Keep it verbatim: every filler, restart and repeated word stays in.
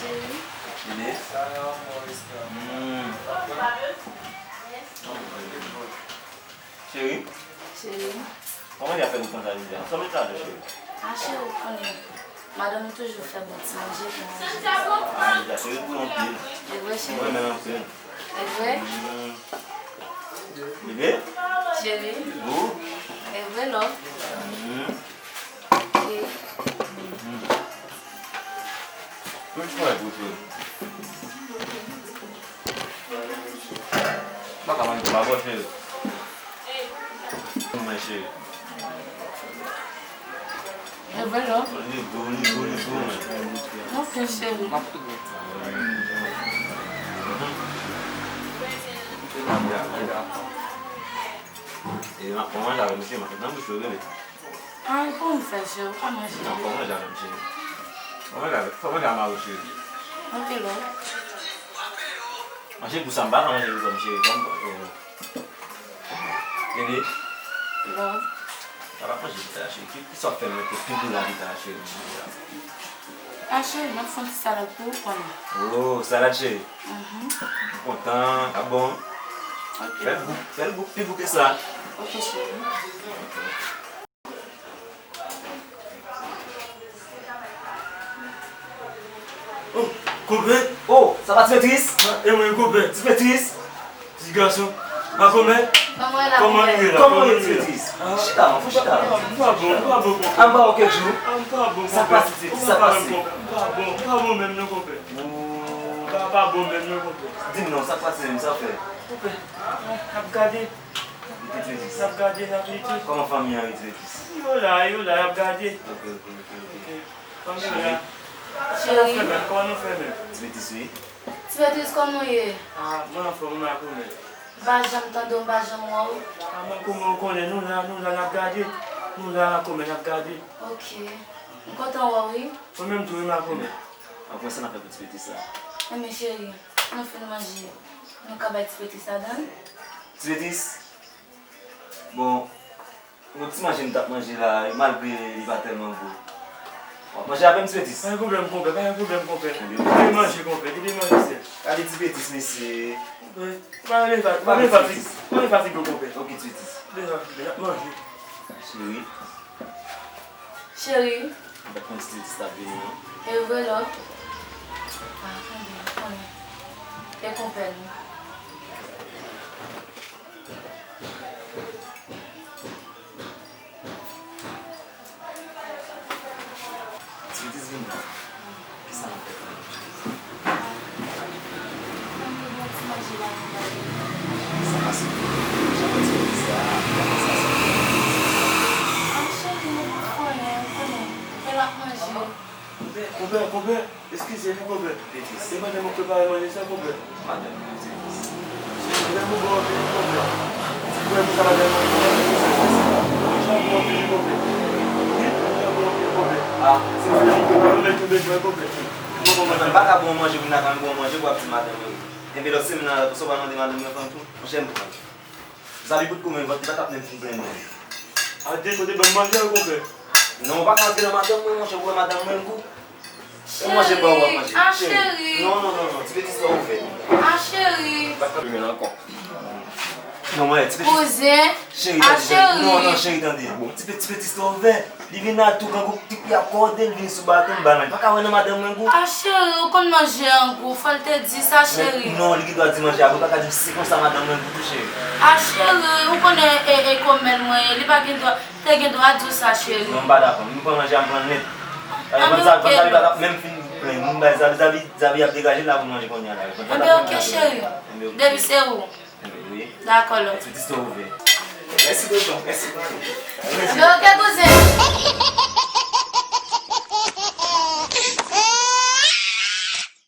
Bebe? Hmm. Cheri? Cheri? Kòman y ap fè pou konsa jodi a? Sa w met ladan, cheri? A, cheri, ou konnen. Madanm ou toujou fè bon ti manje pou manje. A, li ta cheri pou anpil. E vre, cheri? Mwen menm anpil. E vre? Hmm. Bebe? Cheri? Ou? E vre, love? Hmm. Ok. Hmm. Mwen chwa pou cheri. M pa ka manje pa bò, cheri. Mwen, cheri. E vre, non? Li gou, li gou, li gou, men. Ok, cheri. E, m ap pran manje avè m, cheri, m ap fè nan bouch ou, bebe. Ay, kòman fè, cheri? Ou pa manje? Non, fò manje avè m, cheri. Fò manje avè, fò manje avè mari w, cheri. Ok, love. Manje pou sa, m pa ka manje pou sa, cheri. Fò m, eh, Bebe. Love. Sa pa manje pita, cheri. Ki, ki sa w fè mwen te pi gou la pita, cheri? A, cheri, m ap fè yon ti salad pou ou, konnen. Oh, salad, cheri. Mhm. M kontan, sa bon. Ok. Fè l gou, fè l gou, pi gou ke sa. Ok, cheri. Oh, konpè. Oh, sa pa Ti Petris? E mwen, konpè. Ti Petris? Ti gason. Makomè? Kòman w ye la? Kòman w ye la? Kòman w ye, Ti Petris? Chita, non, fò chita. M pa bon, m pa bon, konpè. A, m pa wè w kèk jou. A, m pa bon, konpè. Sa k pase, Ti Petris? Sa k pase? M pa bon, m pa bon menm non, konpè. M pa, pa bon menm non, konpè. Di m non, sa k pase menm, sa w fè? Konpè, n ap gade. Li te Ti Petris. N ap gade, n ap lite. Kòman fanmi an ye, Ti Petris? Yo la, yo la, y ap gade. Ok, ok, ok, ok. Fanmi yo la. Cheri. Kòman nou fè menm? Kòman nou fè menm? Ti Petris, wi. Ti Petris, kòman w ye? A, mwen anfòm, wi, makomè. M pa janm tande w, m pa janm wè w. A, makomè, ou konnen, nou la, nou la, n ap gade. Nou la, makomè, n ap gade. Ok. M kontan wè w, wi. Ou menm tou, wi, makomè. Anfen, sa n ap fè pou Ti Petris la? Enben, cheri, nou fin manje. Nou ka bay Ti Petris ladan l? Ti Petris? Bon, yon ti manje m t ap manje la, malgre li pa tèlman gwo. W ap manje avè m, Ti Petris? Pa gen pwoblèm, konpè, pa gen pwoblèm, konpè. Kite manje, konpè, kite manje sèl. Gade Ti Petris, mesye. Konpè, pa gen fatig, pa gen fatig, pa gen fatig, konpè. Ok, Ti Petris. Pa gen fatig, n ap manje. Cheri. Cheri. M pa t konn si Ti Petris t ap vini, non. E vre, love? A, tande, m konnen. E konpè l, wi. Ti Petris vini. Kisa n ap fè kounye a? Sa pase pou ou? Jan w wè Ti Petris la, sa se... A, cheri, nou pa fè anyen, ou konnen. Men l ap manje. Konpè, konpè, eskize wi, konpè. Petris. Se madanm mwen k prepare manje sa, konpè. Madanm mwen, Petris. Lè mwen bon anpil, konpè. Ti frè m, sa madanm mwen, konpè. Jan bon anpil, konpè. Wi, jan bon anpil, konpè. A, se madanm mwen k prepare manje, konpè. Konpè, m pa ka bon manje pou m ta ka bon manje pou w ap di madanm mwen. Enben, lòt semèn nan, sa w pa mande madanm mwen fanm tou? Monchè, m pran. Zabi bout kou men vant li pa t ap menm fin plen non. Adye, kote bann manje a, konpè? Non, ou pa ka antre nan madanm mwen, monchè, ou wè madanm mwen gou. Ou manje pa ou ap manje. A, cheri. Non, non, non, non, Ti Petris pa ouvè. A, cheri. Pa ka plen ankò. Non, mwen, Ti Petris. Kouzen. Cheri, tande, tande. Non, non, cheri, tande. Ti Pe-, Ti Petris pa ouvè. Li vin la tou grangou, ti pye ap kòde, li vin sou baton, m ba l manje. Pa ka wè nan madanm mwen gou. A, cheri, ou konn manje an gou, fò l te di sa, cheri. Non, li gen dwa di manje a gou, li pa ka di m se konsa madanm mwen gou tou, cheri. A, cheri, ou konnen e, e kòmè l mwen ye, li pa gen dwa, te gen dwa di w sa, cheri. Non, m pa dakò. M pran manje a, m pran l nèt. Anben, ok. Zabi pa t ap menm fin plen. M bay Zabi, Zabi, Zabi ap degaje l la pou manje kounye a la. Anben, ok, cheri. Depi se ou. Wi. Dakò, love. Ti Petris ouvè. Mèsi, tonton. Mèsi, tonton. Yo, ok, kouzen.